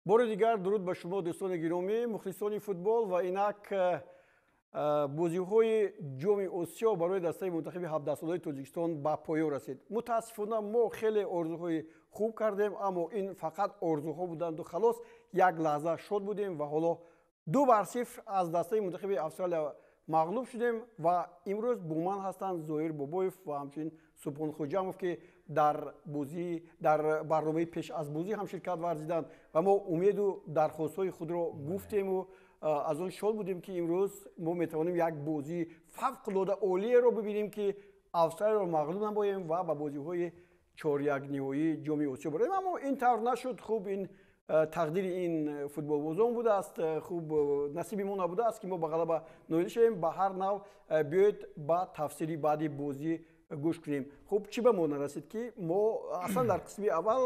Бори дигар дуруд ба шумо, дӯстони гиромӣ, мухлисони футбол. Ва инак бозиҳои Ҷоми Осиё барои дастаи мунтахаби 17-солаи Тоҷикистон ба поён расид. Мутаассифона, мо хеле орзуҳои хуб кардем, аммо ин фақат орзуҳо буданду халос. Як лаҳза шод будем ва ҳоло 2-0 аз дастаи мунтахаби Австралия мағлуб шудем. Ва имрӯз бо ман ҳастанд Зоҳир Бобоев ва ҳамчунин Субҳон Хуҷамов, ки дар бозӣ, дар барномаи пеш аз бозӣ ҳам ширкат варзиданд ва мо умеду дархостҳои худро гуфтему аз он шод будем, ки имрӯз мо метавонем як бозии фавқулода олиеро бибинем, ки Австралияро мағлуб намоем ва ба бозиҳои чорякниҳоии Ҷоми Осиё бароем, аммо ин тавр нашуд. Хуб, ин тақдири ин футболбозон будааст. Хуб, насиби мо набудааст, ки мо ба ғалаба ноил шавем. Ба ҳар нав, биёед, ба тафсири баъди бозӣ гӯш кунем. Хуб, чӣ ба мо нарасид, ки мо аслан дар қисми аввал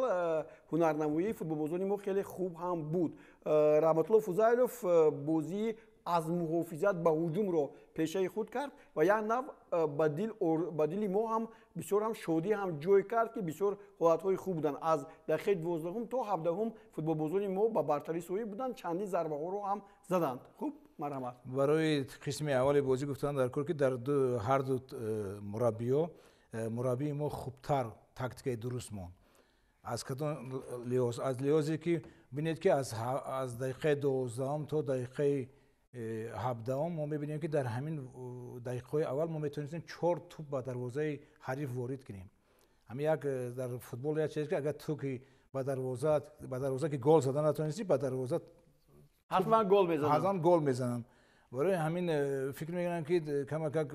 ҳунарнамоии футболбозони мо хеле хуб ҳам буд. Раҳматулло Фузайлов бозии аз муҳофизат ба ҳуҷумро пешаи худ кард ва як нав ба дили мо ҳам бисёр ҳам шодӣ ҳам ҷой кард, ки бисёр ҳолатҳои хуб буданд. Аз дақиқаи 12-ум то 17-ум футболбозони мо ба бартарӣ соҳиб буданд, чандин зарбаҳоро ҳам заданд. Хуб, марҳамат. Барои қисми аввали бозӣ гуфтан дар кор, ки дар ҳарду мураббиё мураббии мо хубтар тактикаи дуруст монд. Аз кадом лиҳоз? Аз лиҳозе ки бинед, ки аз дақиқаи 12-ум то дақиқаи 17-ум мо мебинем, ки дар ҳамин дақиқаҳои аввал мо метавонистем чор туп ба дарвозаи ҳариф ворид кунем. Ҳамин як дар футбол як чиз, ки агар ту ки ба дарвоза ки гол зада натавонистӣ, ба дарвоза ҳатман гол мезананд. Ҳатман гол мезананд. Барои ҳамин фикр мекунам, ки камакак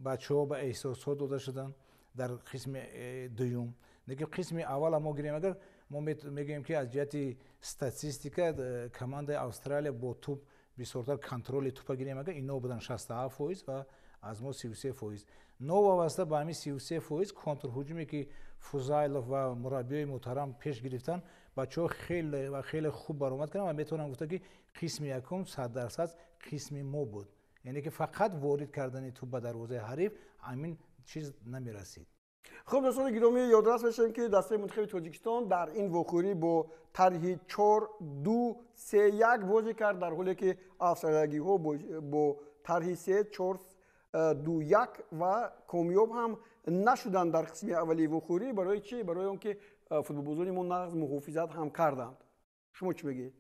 бачаҳо ба эҳсосот дода шуданд дар қисми дуюм. Лекин қисми аввала мо гирем агар, мо мегӯем, ки аз ҷиҳати статистика командаи Австралия бо туп бисёртар, контроли тупа гирем агар, ино буданд 67% ва аз мо 33%. Новобаста ба ҳамин 33%, контрҳуҷуме ки Фузайлов ва мураббиёи муҳтарам пеш гирифтанд, бачаҳо хеле ва хеле хуб баромад карданд ва метавонам гуфта, ки қисми якум 100% қисми мо буд, яъне ки фақат ворид кардани туп ба дарвозаи ҳариф, ҳамин чиз намерасид. Хуб, дӯстони гиромӣ, ёдрас мешавем, ки дастаи мунтахаби Тоҷикистон дар ин вохӯрӣ бо тарҳи 4-2-3-1 бозӣ кард, дар ҳоле ки австралиягиҳо бо тарҳи 3-4-2-1 ва комёб ҳам нашуданд дар қисми аввали вохӯрӣ. Барои чӣ? Барои он ки футболбозони мо нағз муҳофизат ҳам карданд. Шумо чӣ мегӯед?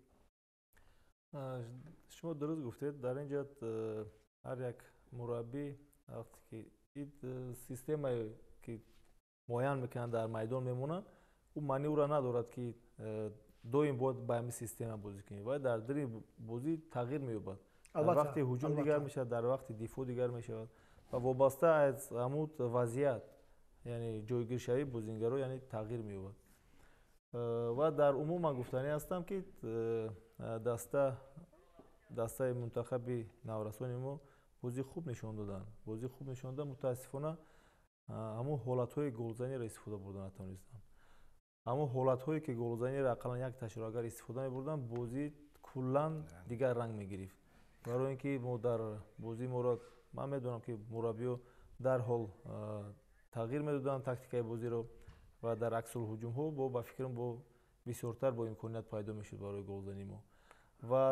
Шумо дуруст гуфтед. Дар ин ҷо ҳар як мураббӣ вақте ки системае ки муайян мекунанд, дар майдон мемонанд, ӯ маъни ӯро надорад, ки доим бояд ба ҳамин система бозӣ кунӣ. Вай дар дили бозӣ тағйир меёбад, дар вақти ҳуҷум дигар мешавад, дар вақти дифоъ дигар мешавад ва вобаста аз ҳамун вазъият, яъне ҷойгиршавии бозингаро, яъне тағйир меёбад. Ва дар умум ман гуфтанӣ ҳастам, ки дастаи мунтахаби наврасони мо бозии хуб нишон доданд, бозии хуб нишон доданд. Мутаассифона, ҳамун ҳолатҳои голзаниро истифода бурда натавонистанд. Ҳамун ҳолатҳое ки голзаниро ақаллан як ташро агар истифода мебурданд, бозӣ куллан дигар ранг мегирифт. Барои ин ки мо дар бозии моро, ман медонам, ки мураббиё дарҳол тағйир медоданд тактикаи бозиро ва дар аксулҳуҷумҳо бо ба фикрам бо бисёртар бо имконият пайдо мешуд барои голзании мо. Ва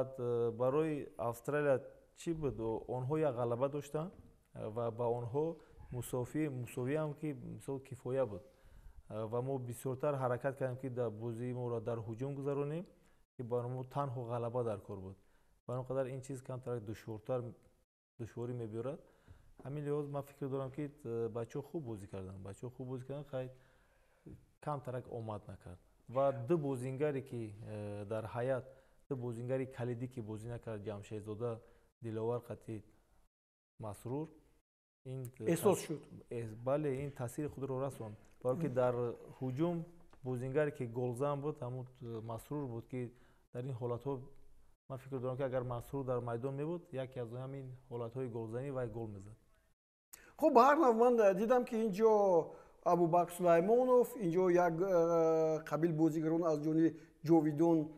барои Австралия чӣ буд? Онҳо як ғалаба доштанд ва ба онҳо мусовиам ки мисол кифоя буд. Ва мо бисёртар ҳаракат кардем, ки дар бозии моро дар ҳуҷум гузаронем, ки барои мо танҳо ғалаба дар кор буд. Ба он қадар ин чиз камтар душвортар, душворӣ мебиёрад. Ҳамин лиҳоз ман фикр дорам, ки бачаҳо хуб бозӣ карданд, бачаҳо хуб бозӣ карданд. Хайр, камтарак омад накард ва ду бозингаре ки дар ҳайат, ду бозингари калидӣ ки бозӣ накард, Ҷамшедзода Диловар қатӣ Масрур, ин эҳсос шуд. Бале, ин таъсири худро расонд, барое ки дар ҳуҷум бозингаре ки голзан буд, ҳамун Масрур буд, ки дар ин ҳолатҳо ман фикр дорам, ки агар Масрур дар майдон мебуд, яке аз ҳамин ҳолатҳои голзанӣ вай гол мезад. Хуб, ба ҳар нав, ман дидам, ки ин ҷо Абубакр Сулаймонов, ин ҷо як қабил бозигарон, аз ҷониби Ҷовидон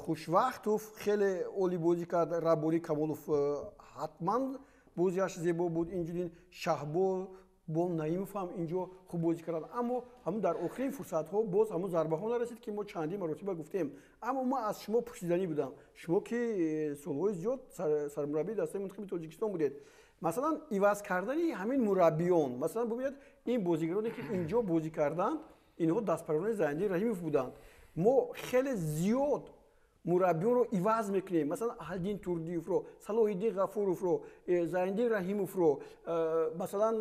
Хушвақтов хеле олӣ бозӣ кард. Раббонӣ Камолов ҳатман бозиаш зебо буд. Инчунин Шаҳбо Бо Наимов ҳам инҷо хуб бозӣ кард, аммо ҳамун дар охирин фурсатҳо боз ҳамун зарбаҳо нарасид, ки мо чандин маротиба гуфтем. Аммо ман аз шумо пурсиданӣ будам, шумо ки солҳои зиёд сармураббии дастаи мунтахаби Тоҷикистон будед, масалан, иваз кардани ҳамин мураббиён, масалан, бубинед, ин бозигароне ки инҷо бозӣ карданд, инҳо дастпарварони Зайниддин Раҳимов буданд. Мо хеле зиёд мураббиёнро иваз мекунем, масалан, Аҳлиддин Турдиевро, Салоҳиддин Ғафуровро, Зайниддин Раҳимовро, масалан,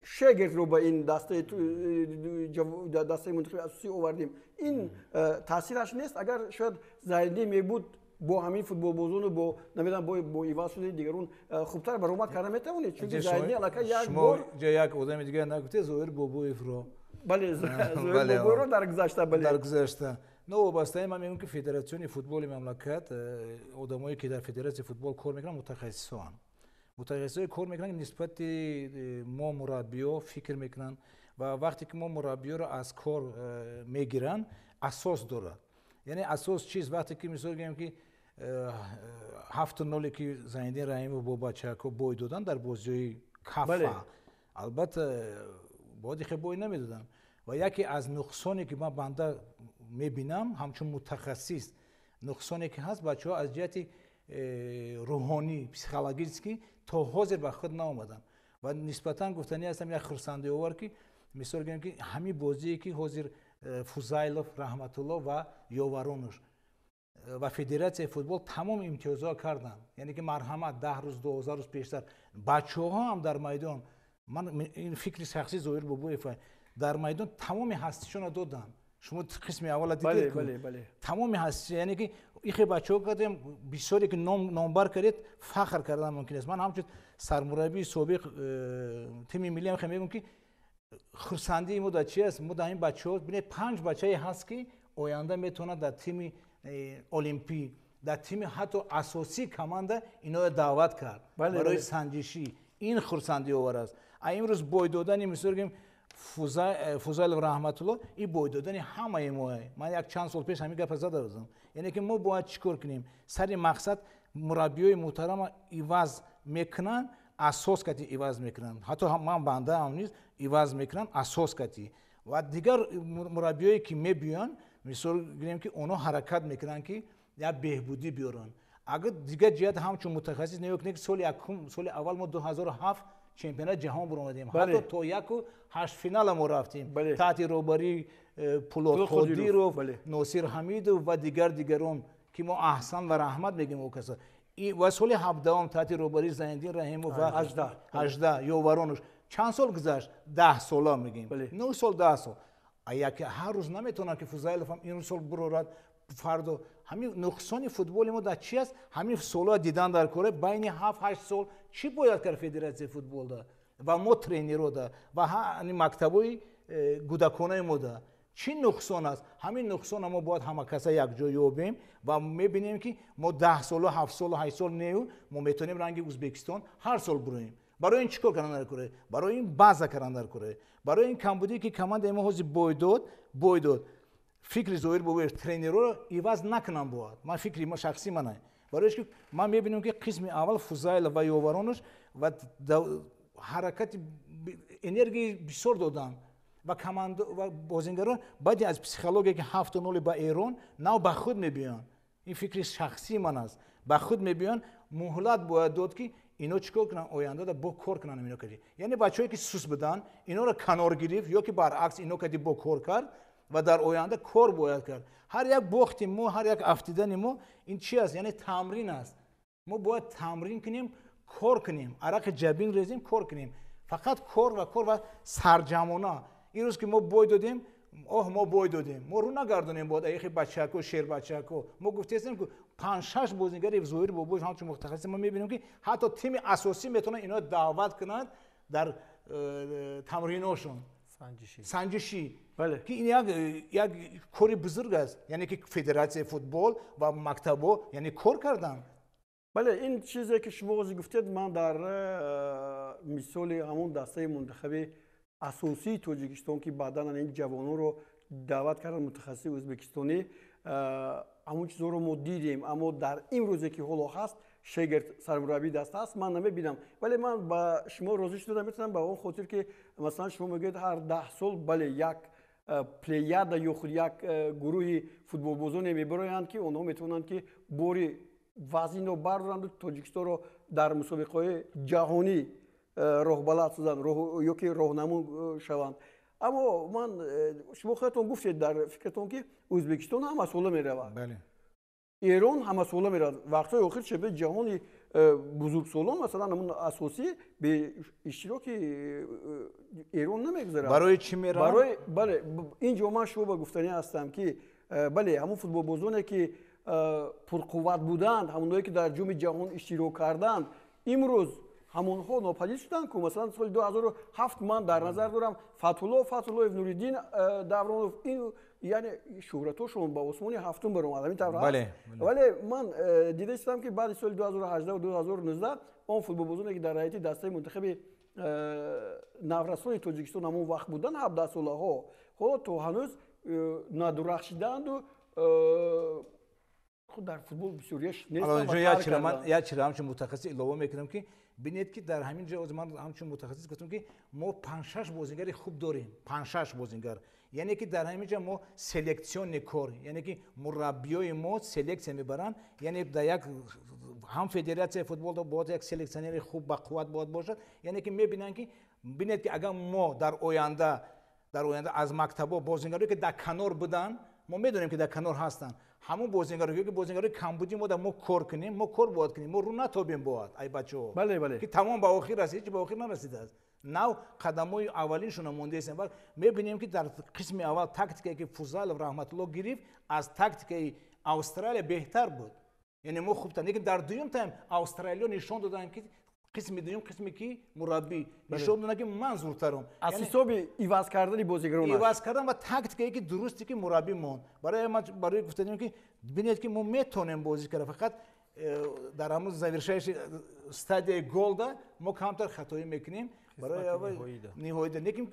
Шегертро ба ин дастаи мунтахаби асосӣ овардем. Ин таъсираш нест? Агар шояд Зайниддин мебуд, бо ҳамин футболбозону бо, намедонам, бо иваз шудани дигарон хубтар баромад карда метавонед, чунки Зайниддин аллакай як бор ҷо як одами дигар нагуфте, Зоир Бобоевро. Бале, Зоир Бобоевро дар гузашта, бале. Дар гузашта. Новобастаи ман мегӯям, ки федератсиони футболи мамлакат, одамое ки дар федератсияи футбол кор мекунанд, мутахассисоанд. Мутахассисое кор мекунанд, нисбати мо мураббиё фикр мекунанд, ва вақте ки мо мураббиёро аз кор мегиранд, асос дорад. Яъне асос чист? Вақте ки, мисол гӯем, ки 7-0 ки Зайниддин Раҳимов бо бачаҳако бой доданд дар бозиҳои кафа, албатта, бояд ихе бой намедоданд. Ва яке аз нуқсоне ки ман банда мебинам ҳамчун мутахассис, нуқсоне ки ҳаст, бачаҳо аз ҷиҳати рӯҳонӣ, психологически то ҳозир ба худ наомаданд. Ва нисбатан гуфтанӣ ҳастам, як хурсандиовар, ки, мисол гӯем, ки ҳамин бозие ки ҳозир Фузайлов Раҳматулло ва ёваронуш ва федератсияи футбол тамом имтиёзҳо карданд, яъне ки марҳамат, 10 рӯз, 12 рӯз пештар бачаҳо ҳам дар майдон, ман ин фикри шахсии Зоир Бобоев, дар майдон тамоми ҳастишонро доданд. Шумо қисми аввала дидед, тамоми ҳасти, яъне ки ихе бачаҳо кардем, бисёре ки номбар кардед, фахр кардан мумкин аст. Ман ҳамчун сармураббии собиқ тими миллиам хе мегӯям, ки хурсандии мо дар чи аст? Мо дар ин бачаҳо, бинед, панҷ бачае ҳаст, ки оянда метавонад дар тими олимпӣ, дар тими ҳатто асосии команда иноро даъват кард барои санҷишӣ. Ин хурсандиовар аст. А имрӯз бой додани, мисол гӯем, Фузайлов Раҳматулло, ин бой додани ҳамаи мо. Ман як чанд сол пеш ҳамин гапа зада будам, яъне ки мо бояд чӣ кор кунем? Сари мақсад мураббиёи муҳтарама иваз мекунанд, асос кати иваз мекунанд, ҳатто ман бандаам низ иваз мекунанд асос кати. Ва дигар мураббиёе ки мебиёянд, мисол гирем, ки онҳо ҳаракат мекунанд, ки як беҳбудӣ биёранд. Агар дигар ҷиҳат ҳамчун мутахассис нигоҳ кунед, соли якум, соли аввал мо 2007 чемпионати ҷаҳон баромадем, ҳатто то яку ҳашт финала мо рафтем таҳти роҳбарии Пулод Қодиров, Носир Ҳамидов ва дигар дигарон, ки мо аҳсан ва раҳмат мегӯем о каса. Ва соли 17-ум таҳти роҳбарии Зайниддин Раҳимов ва 18 ёваронуш. Чанд сол гузашт? 10 сола мегӯем, 9 сол, 10 сол. Яке ҳар рӯз наметавонад, ки Фузайлов ҳам ин сол бурорад фардо. Ҳамин нуқсони футболи мо дар чи аст? Ҳамин солҳоя дидан дар кора, байни 7-8 сол чӣ бояд кард федератсияи футболда ва мо тренерода ва мактабҳои кӯдаконаи мода чӣ нуқсон аст? Ҳамин нуқсона мо бояд ҳама каса якҷо ёбем ва мебинем, ки мо 10 солу, 7 солу, 8 сол нею, мо метавонем ранги Узбекистон ҳар сол буроем. Барои ин чӣ кор кардан дар кора? Барои ин база кардан дар кора. Барои ин камбудие ки командаи мо ҳозир бой дод, бой дод, фикри Зоир Бобоев, тренерро иваз накунам бояд. Ман фикри шахсӣ мана, барои ки ман мебинам, ки қисми аввал Фузайлов ва ёваронаш ва ҳаракати энергияи бисёр доданд ва команда ва бозингарон баъди аз психология, ки 7-0 ба Эрон, нав ба худ мебиёнд. Ин фикри шахсии ман аст. Ба худ мебиёнд, муҳлат бояд дод, ки ино чӣ кор кунанд, ояндада бо кор кунанд. Ино кади, яъне бачаҳое ки сус буданд, иноро канор гирифт ё ки баръакс, ино кади бо кор кард ва дар оянда кор бояд кард. Ҳар як бохти мо, ҳар як афтидани мо ин чи аст? Яъне тамрин аст. Мо бояд тамрин кунем, кор кунем, арақи ҷабин резем, кор кунем, фақат кор ва кор ва сарҷамона. Ин рӯз ки мо бой додем, оҳ, мо бой додем, мо рӯ нагардонем бояд аихи бачако, шербачако. Мо гуфтестем, ки панҷ-шаш бозингари Зоир Бобоев ҳамчун мутахассис мо мебинем, ки ҳатто тими асосӣ метавонад ино даъват кунад дар тамриношон санҷишӣ, ки ин як кори бузург аст, яъне ки федератсияи футбол ва мактабҳо, яъне кор кардан. Бале, ин чизе ки шумо ҳозир гуфтед, ман дар мисоли ҳамон дастаи мунтахаби асосии Тоҷикистон, ки баъдан ин ҷавононро даъват карданд, мутахассиси ӯзбекистонӣ, ҳамон чизҳоро мо дидем. Аммо дар имрӯзе ки ҳоло ҳаст, Шегерт сармураббии даста аст, ман намебинам. Вале ман ба шумо розӣ шуда наметавонам ба он хотир, ки масалан шумо мегӯед, ҳар 10 сол, бале, як плеяда ё худ як гурӯҳи футболбозоне мебароянд, ки онҳо метавонанд, ки бори вазинро бардоранду Тоҷикистонро дар мусобиқаҳои ҷаҳонӣ роҳбалад созанд ё ки роҳнамун шаванд. Аммо ман, шумо худатон гуфтед дар фикратон, ки Ӯзбекистон ҳамасола меравад, Эрон ҳамасола меравад. Вақтҳои охир чемпионати ҷаҳони бузургсолон, масалан, ҳамун асосӣ бе иштироки Эрон намегузарад. Барои чӣ меравад? Бале, ин ҷо ман шумо ба гуфтанӣ ҳастам, ки бале, ҳамун футболбозоне, ки пурқувват буданд, ҳамонҳое, ки дар Ҷоми ҷаҳон иштирок карданд, имрӯз ҳамонҳо нопадид шуданд ку. Масалан, соли 2007 ман дар назар дорам Фатҳулло Фатҳуллоев, Нуриддин Давронов, ин яъне шӯҳратошон ба осмони ҳафтум баромад, ҳамин тавр. Вале ман дида истодам, ки баъди соли 2018 2019 он футболбозоне, ки дар ҳайати дастаи мунтахаби наврасони Тоҷикистон ҳамон вақт буданд, 17-солаҳо, ҳоло то ҳанӯз надурахшидаанду худ дар футбол бисёрияш. Як чиро ҳамчун мутахассис илова мекунам, ки бинед, ки дар ҳамин ҷо ман ҳамчун мутахассис гуфтам, ки мо панҷшаш бозингари хуб дорем, панҷшаш бозингар. Яъне ки дар ҳамин ҷо мо селекционный кор, яъне ки мураббиёи мо селексия мебаранд. Яъне дар як ҳам федератсияи футбол бояд як селекционери хуб, ба қувват бояд бошад. Яъне ки мебинанд, ки бинед, ки агар мо дар оянда аз мактабҳо бозингаре, ки дар канор буданд, мо медонем, ки дар канор ҳастанд, ҳамон бозингаро ки бозингарои камбудӣ мо дар мо кор кунем, мо кор бояд кунем, мо рӯ натобем бояд ай бачаҳо, ки тамом ба охир расид, ҳеҷ ба охир нарасидааст, нав қадамҳои аввалиншона мондаистем. Мебинем, ки дар қисми аввал тактикае, ки Фузалов раҳматулло гирифт, аз тактикаи Австралия беҳтар буд, яъне мо хубтар. Лекин дар дуюм тайм австралиё нишон доданд, ки қисми дуюм, қисме ки мураббӣ нишон доданд, ки ман зуртарам. Аз ҳисоби иваз кардани бозигарон. Иваз кардан ва тактикае, ки дурусте, ки мураббӣ монд. Барои ман барои гуфтанем, ки бинед, ки мо метавонем бозӣ карда, фақат дар ҳамун завершающий стадияи голда мо камтар хатоӣ мекунем барои ниҳоида. Лекин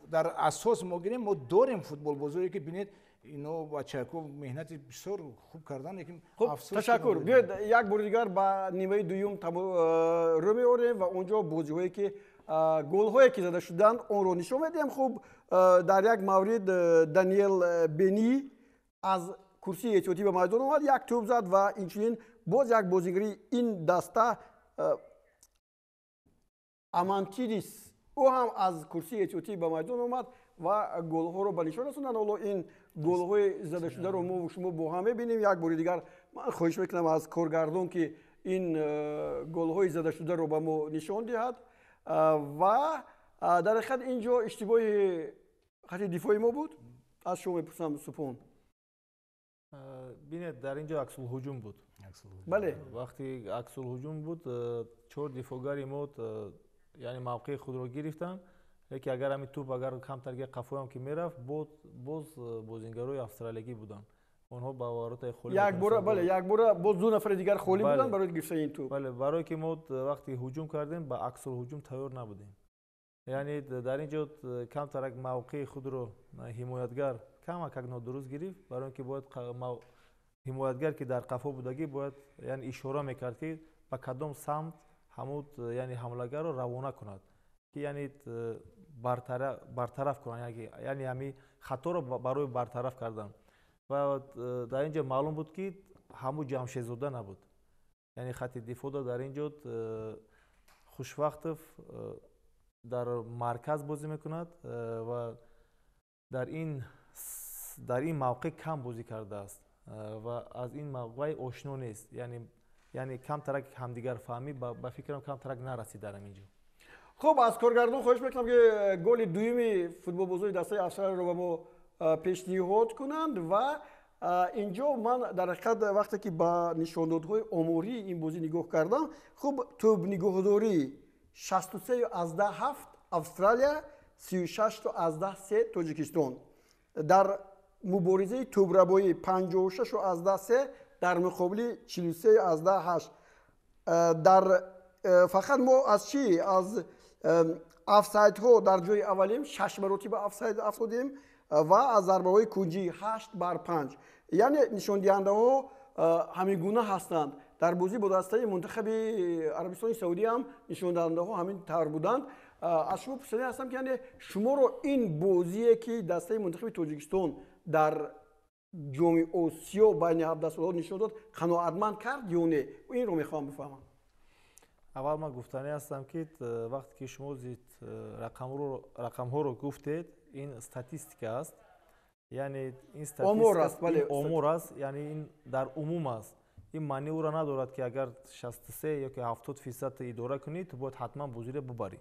дар асос мо гирем, мо дорем футболбозое, ки бинед, ино бачако меҳнати бисёр хуб кардан, лекин хуб, ташаккур. Биёед, як бори дигар ба нимаи дуюм рӯ меорем ва онҷо бозиҳое, ки голҳое, ки зада шуданд, онро нишон медиҳем. Хуб, дар як маврид Даниел Бени аз курсии эҳтиётӣ ба майдон омад, як тӯб зад ва инчунин боз як бозигари ин даста, Амантидис, ӯ ҳам аз курсии эҳтиётӣ ба майдон омад ва голҳоро ба нишон расонданд. Ҳоло ин голҳои задашударо мо шумо бо ҳам мебинем. Як бори дигар ман хоҳиш мекунам аз коргардон, ки ин голҳои задашударо ба мо нишон диҳад. Ва дар ҳақиқат ин ҷо иштибоҳи хати дифои мо буд. Аз шумо мепурсам, Супон. Бинед, дар ин ҷо аксулҳуҷум буд. Вақти аксулҳуҷум буд, чор дифоъгари мо, яъне, мавқеи худро гирифтанд. Лекин агар ҳамин тӯп агар камтарги қафоям ки мерафт, боз бозингарои австралиягӣ буданд, онҳо ба воротаи холӣ. Якбора, бале, якбора боз ду нафари дигар холӣ буданд барои гирифтани ин тӯп. Бале, барое ки мо вақти ҳуҷум кардем, ба аксулҳуҷум тайёр набудем. Яъне дар ин ҷо камтарак мавқеи худро ҳимоятгар камакак нодуруст гирифт, барои он ки бояд ҳимоятгар, ки дар қафо будагӣ, бояд, яъне, ишора мекард, ки ба кадом самт ҳамуд, яъне, ҳамлагарро равона кунад, ки, яъне, бартараф кунад, яъне ҳами хаторо барои бартараф кардан. Ва дар ин ҷо маълум буд, ки ҳаму Ҷамшедзода набуд, яъне хати дифоъда. Дар ин ҷо Хушвақтов дар марказ бозӣ мекунад ва дар ин мавқеъ кам бозӣ кардааст ва аз ин вай ошно нест. Яъне камтарак ҳамдигарфаҳмӣ, ба фикрам, камтарак нарасид дар ҳамин ҷо. Хуб, аз коргардон хоҳиш мекунам, ки голи дуюми футболбозони дастаи Австралияро ба мо пешниҳод кунанд. Ва инҷо ман дар ҳақиқат, вақте ки ба нишондодҳои омории ин бозӣ нигоҳ кардам, хуб, тӯбнигоҳдорӣ 63,7 Австралия, 36,3 Тоҷикистон. Дар муборизаи тӯбрабоӣ 56,3 дар муқобили 43,8. Дар фақат мо аз чӣ, аз офсайдҳо дар ҷои аввалем, шаш маротиба офсайд афтодем, ва аз зарбаҳои кунҷӣ 8 бар 5. Яъне нишондиҳандаҳо ҳамин гуна ҳастанд. Дар бозӣ бо дастаи мунтахаби Арабистони Саудӣ ҳам нишондиҳандаҳо ҳамин тавр буданд. Аз шумо пурсида ҳастам, ки яъне шуморо ин бозие, ки дастаи мунтахаби Тоҷикистон дар ҷоми Осиё байни 17 солаҳо нишон дод, қаноатманд кард ё не? Инро мехоҳам бифаҳмам. Аввал ман гуфтанӣ ҳастам, ки вақте ки шумо зид рақамҳоро гуфтед, ин статистика аст, яъне ин омор аст, бале. Омор аст, яъне ин дар умум аст. Ин маъни ӯро надорад, ки агар 63 ё ки 70% идора кунӣ, ту бояд ҳатман бозиро бубарӣ.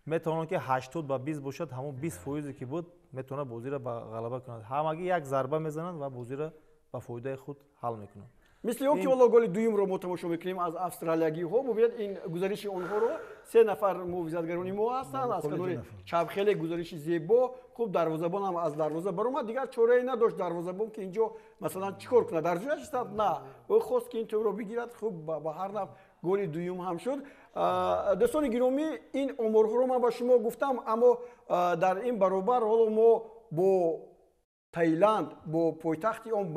Метавонад, ки 80 ба 20 бошад, ҳамон 20 фоизе ки буд, метавонад бозиро ба ғалаба кунад. Ҳамагӣ як зарба мезананд ва бозиро ба фоидаи худ ҳал мекунанд. Мисли он ки ҳоло голи дуюмро мо тамошо мекунем аз австралиягиҳо. Бубинед ин гузариши онҳоро, се нафар муҳофизатгарони мо ҳастанд, аз канори чап хеле гузариши зебо. Хуб, дарвозабон ҳам аз дарвоза баромад, дигар чорае надошт дарвозабон, ки инҷо масалан чӣ кор кунад, дар ҷояш истад? На, ӯ хост, ки ин тӯбро бигирад. Хуб, ба ҳар нав голи дуюм ҳам шуд. Дӯстони гиромӣ, ин оморҳоро ман ба шумо гуфтам, аммо дар ин баробар ҳоло мо бо Таиланд, бо пойтахти он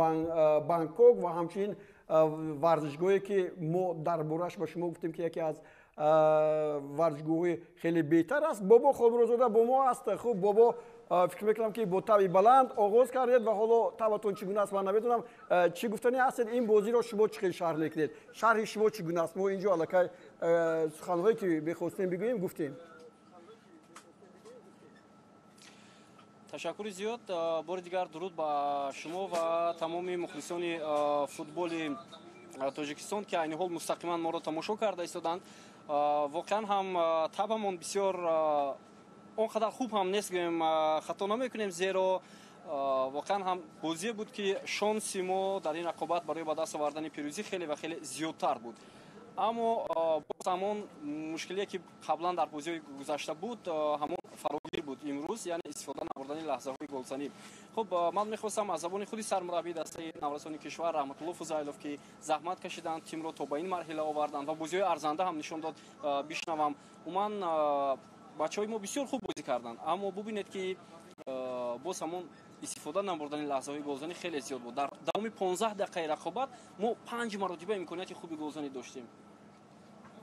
Бангкок ва ҳамчунин варзишгоҳе, ки мо дар борааш ба шумо гуфтем, ки яке аз варзишгоҳҳои хеле беҳтар аст. Бобо Холмурозода бо мо аст. Хуб, бобо, фикр мекунам, ки бо табъи баланд оғоз кардед ва ҳоло табъатон чӣ гуна аст, ман намедонам. Чӣ гуфтанӣ ҳастед? Ин бозиро шумо чӣ хел шарҳ мекунед? Шарҳи шумо чӣ гуна аст? Мо инҷо аллакай суханҳое, ки мехостем бигӯем, гуфтем. Ташаккури зиёд. Бори дигар дуруд ба шумо ва тамоми мухлисони футболи Тоҷикистон, ки айни ҳол мустақиман моро тамошо карда истоданд. Воқеан ҳам табъамон бисёр он қадар хуб ҳам нест, гӯем хато намекунем, зеро воқеан ҳам бозие буд, ки шонси мо дар ин рақобат барои ба даст овардани пирӯзӣ хеле ва хеле зиёдтар буд. Аммо боз ҳамон мушкилие, ки қаблан дар бозиҳои гузашта буд, ҳамон фарогир буд имрӯз, яъне истифода набурдани лаҳзаҳои голзанӣ. Хуб, ман мехостам аз забони худи сармураббии дастаи наврасони кишвар Раҳматулло Фузайлов, ки заҳмат кашиданд, тимро то ба ин марҳила оварданд ва бозиҳои арзанда ҳам нишон дод, бишнавам. Умуман, бачаҳои мо бисёр хуб бозӣ карданд, аммо бубинед, ки боз ҳамон истифода набурдани лаҳзаҳои голзанӣ хеле зиёд буд. Дар давоми 15 дақиқаи рақобат мо панҷ маротиба имконияти хуби голзанӣ доштем.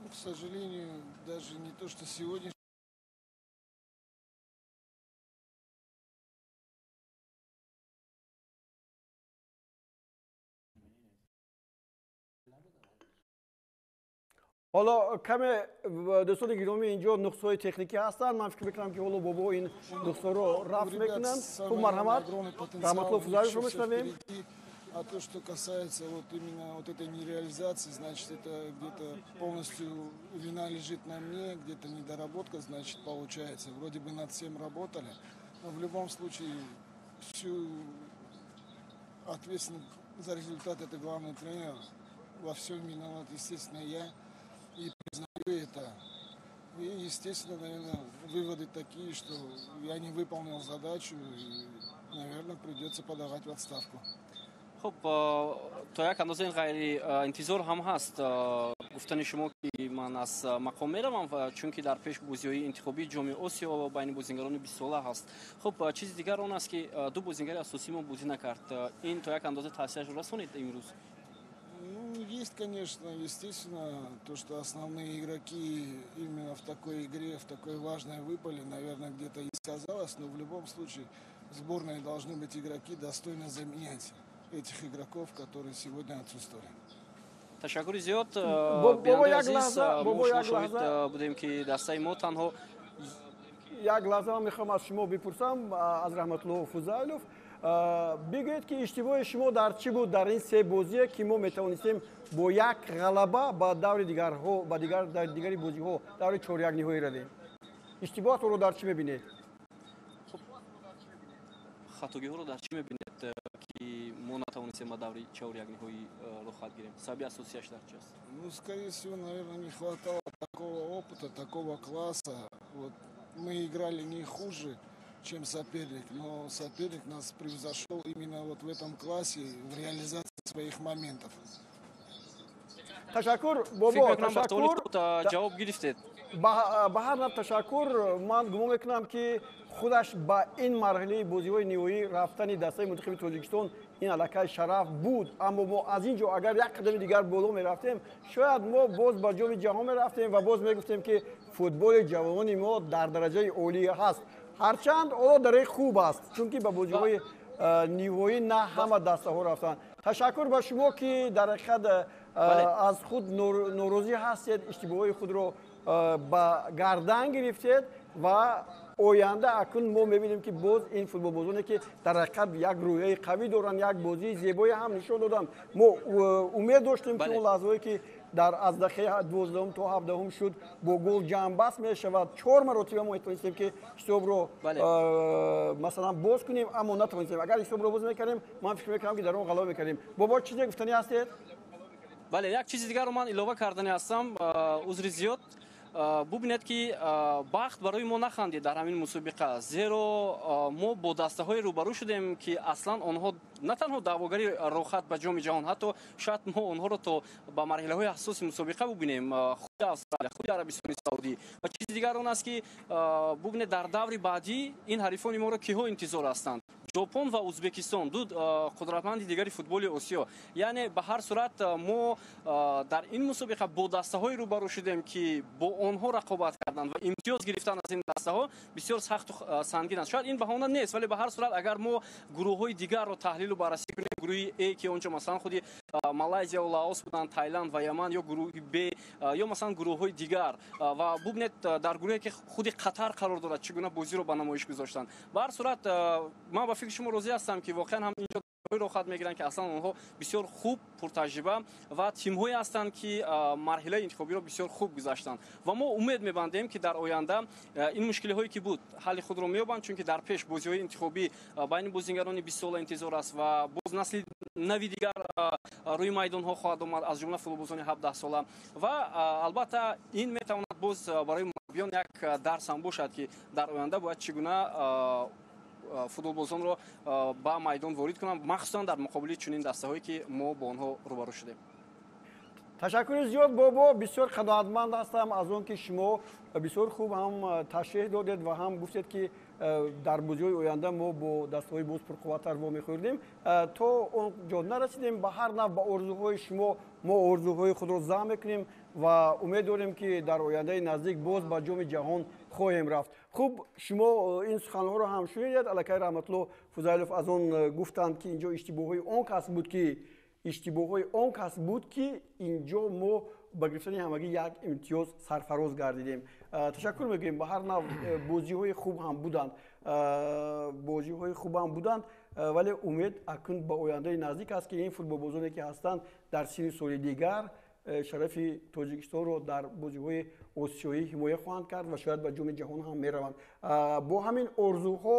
К сожалению, даже не то, что сегодня. Ҳоло каме, дӯстони гиромӣ, инҷо нуқсҳои техникӣ ҳастанд. Ман фикр мекунам, ки ҳоло бобо ин нуқсҳоро рафъ мекунанд. Хуб, марҳамат, Раҳматулло Фузайловро мешунавем. А то, что касается вот именно вот этой нереализации, значит, это где-то полностью вина лежит на мне, где-то недоработка, значит, получается. Вроде бы над всем работали, но в любом случае всю ответственность за результат — это главный тренер. Во всем виноват, естественно, я и признаю это. И, естественно, наверное, выводы такие, что я не выполнил задачу и, наверное, придется подавать в отставку. Хуб, то як андоза ин ғайриинтизор ҳам ҳаст, гуфтани шумо, ки ман аз мақом меравам, чунки дар пеш бозиҳои интихобии Ҷоми Осиё байни бозингарони 20-сола ҳаст. Хуб, чизи дигар он аст, ки ду бозингари асосии мо бозӣ накард. Ин то як андоза таъсирашро расонид имрӯз? Ну, есть, конечно, естественно, то, что основные игроки именно в такой игре, в такой важной выпали, наверное, где-то и сказалось, но в любом случае в сборной должны быть игроки, достойно заменять этих игроков, которые сегодня отсутствовали. Ташаккури зиёд, бинандаи азиз. Мо шумо шоҳид будем, ки дастаи мо танҳо Як лаҳза, ман мехоҳам аз шумо бипурсам, аз Раҳматулло Фузайлов. Бигӯед, ки иштибоҳи шумо дар чӣ буд дар ин се бозие, ки мо метавонистем бо як ғалаба ба даври дигарҳо, ба дигар дигари бозиҳо, даври чорякниҳоӣ равем? Иштибоҳатонро дар чӣ мебинед? Хатогиҳоро дар чӣ мебинед, ки мо натавонистем ба даври чорякниҳоӣ роҳхат гирем? Сабаби асосияш дар чи аст? Ну, скорее всего, наверное, не хватало такого опыта, такого класса. Вот мы играли не хуже, чем соперник, но соперник нас превзошел именно вот в этом классе, в реализации своих моментов. Ташаккур, бобо, ташаккур. Ҷавоб гирифтед. Ба ҳар нав ташаккур. Ман гумон мекунам, ки худаш ба ин марҳилаи бозиҳои ниҳоӣ рафтани дастаи мунтахаби Тоҷикистон Ин аллакай шараф буд, аммо мо аз ин ҷо агар як қадами дигар боло мерафтем, шояд мо боз ба Ҷоми ҷаҳон мерафтем ва боз мегуфтем, ки футболи ҷавонони мо дар дараҷаи олӣ ҳаст. Ҳарчанд ҳоло дараи хуб аст, чунки ба бозиҳои ниҳоӣ на ҳама дастаҳо рафтанд. Ташаккур ба шумо, ки дар ҳақиқат аз худ норозӣ ҳастед, иштибоҳои худро ба гардан гирифтед ва оянда акнун мо мебинем, ки боз ин футболбозоне, ки дар ҳақиқат як рӯҳияи қавӣ доранд, як бозии зебое ҳам нишон доданд. Мо умед доштем, ки он лаҳзаҳое, ки дар аз дақиқаи 12-ум то 17-ум шуд, бо гол ҷамъбаст мешавад. Чор маротиба мо метавонистем, ки ҳисобро масалан боз кунем, аммо натавонистем. Агар ҳисобро боз мекардем, ман фикр мекардам, ки дар он ғалаба мекардем. Бобо, чизе гуфтанӣ ҳастед? Бале, як чизи дигарро ман илова карданӣ ҳастам, узри зиёд. Бубинед, ки бахт барои мо нахандид дар ҳамин мусобиқа, зеро мо бо дастаҳое рӯбарӯ шудем, ки аслан онҳо на танҳо даъвогари роҳхат ба Ҷоми ҷаҳон, ҳатто шояд мо онҳоро то ба марҳилаҳои ҳассоси мусобиқа бубинем, худи Австралия, худи Арабистони Саудӣ. Ва чизи дигар он аст, ки бубинед, дар даври баъдӣ ин ҳарифони моро киҳо интизор ҳастанд: Ҷопон ва Узбекистон, ду қудратманди дигари футболи Осиё. Яъне ба ҳар сурат мо дар ин мусобиқа бо дастаҳое рӯбарӯ шудем, ки бо онҳо рақобат карданд ва имтиёз гирифтан аз ин дастаҳо бисёр сахту сангин аст. Шояд ин баҳона нест, вале ба ҳар сурат агар мо гурӯҳҳои дигарро таҳлилу баррасӣ кунем, гурӯҳи Э, ки онҷо масалан худи Малайзияву Лаос буданд, Тайланд ва Яман, ё гурӯҳи Б, ё масалан гурӯҳҳои дигар, ва бубинед, дар гурӯҳе, ки худи Қатар қарор дорад, чӣ гуна бозиро ба намоиш гузоштанд. Ба ҳар сурат ман ба фикри шумо розӣ ҳастам, ки воқеан ҳам инҷо роҳхат мегиранд, ки аслан онҳо бисёр хуб, пуртаҷриба ва тимҳое ҳастанд, ки марҳилаи интихобиро бисёр хуб гузаштанд. Ва мо умед мебандем, ки дар оянда ин мушкилиҳое, ки буд, ҳалли худро меёбанд, чунки дар пеш бозиҳои интихобӣ байни бозигарони 20-сола интизор аст ва боз насли нави дигар рӯи майдонҳо хоҳад омад, аз ҷумла футболбозони 17-сола. Ва албатта ин метавонад боз барои мураббиён як дарс ҳам бошад, ки дар оянда бояд чӣ гуна футболбозонро ба майдон ворид кунанд, махсусан дар муқобили чунин дастаҳое, ки мо бо онҳо рӯбарӯ шудем. Ташаккури зиёд, бобо. Бисёр қаноатманд ҳастам аз он, ки шумо бисёр хуб ҳам ташреҳ додед ва ҳам гуфтед, ки дар бозиҳои оянда мо бо дастаҳои боз пурқувваттар вомехӯрдем. То он ҷо нарасидем. Ба ҳар нав ба орзуҳои шумо мо орзуҳои худро зам мекунем ва умед дорем, ки дар ояндаи наздик боз ба Ҷоми ҷаҳон хоҳем рафт. Хуб, шумо ин суханҳоро ҳам шунидед. Аллакай Раҳматулло Фузайлов аз он гуфтанд, ки инҷо иштибоҳҳои он кас буд, ки иштибоҳҳои он кас буд, ки инҷо мо ба гирифтани ҳамагӣ як имтиёз сарфароз гардидем. Ташаккур мегӯем. Ба ҳар нав бозиҳои хуб ҳам буданд, бозиҳои хуб ҳам буданд, вале умед акнун ба ояндаи наздик аст, ки ин футболбозоне, ки ҳастанд, дар синни соли дигар шарафи Тоҷикистонро дар бозиҳои осиёӣ ҳимоя хоҳанд кард ва шояд ба Ҷоми ҷаҳон ҳам мераванд. Бо ҳамин орзуҳо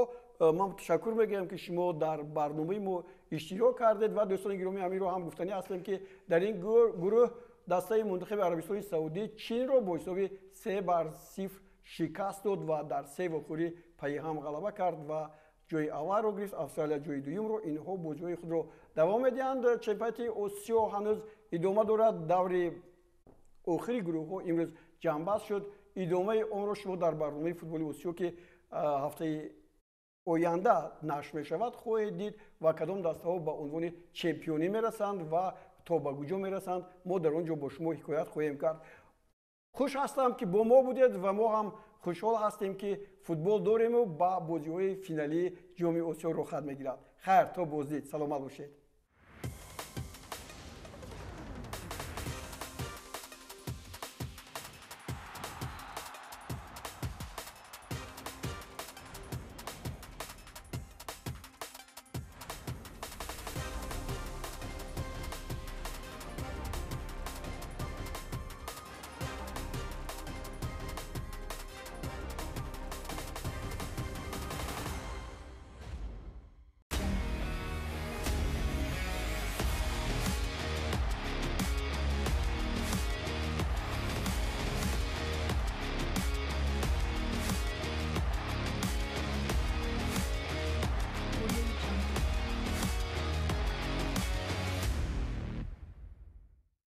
ман ташаккур мегӯям, ки шумо дар барномаи мо иштирок кардед. Ва дӯстони гиромӣ, ҳаминро ҳам гуфтанӣ ҳастем, ки дар ин гурӯҳ дастаи мунтахаби Арабистони Саудӣ Чинро бо ҳисоби 3-0 шикаст дод ва дар се вохӯрӣ пайи ҳам ғалаба кард ва ҷои аввалро гирифт, Австралия ҷои дуюмро. Инҳо бозиҳои худро давом медиҳанд. Чемпионати Осиё ҳанӯз идома дорад. Даври охири гурӯҳҳо имрӯз ҷамъбаст шуд. Идомаи онро шумо дар барномаи футболи Осиё, ки ҳафтаи оянда нашр мешавад, хоҳед дид ва кадом дастаҳо ба унвони чемпионӣ мерасанд ва то ба куҷо мерасанд, мо дар он ҷо бо шумо ҳикоят хоҳем кард. Хуш ҳастам, ки бо мо будед, ва мо ҳам хушҳол ҳастем, ки футбол дорему ба бозиҳои финалии Ҷоми Осиё роҳхат мегирад. Хайр, то боздид, саломат бошед.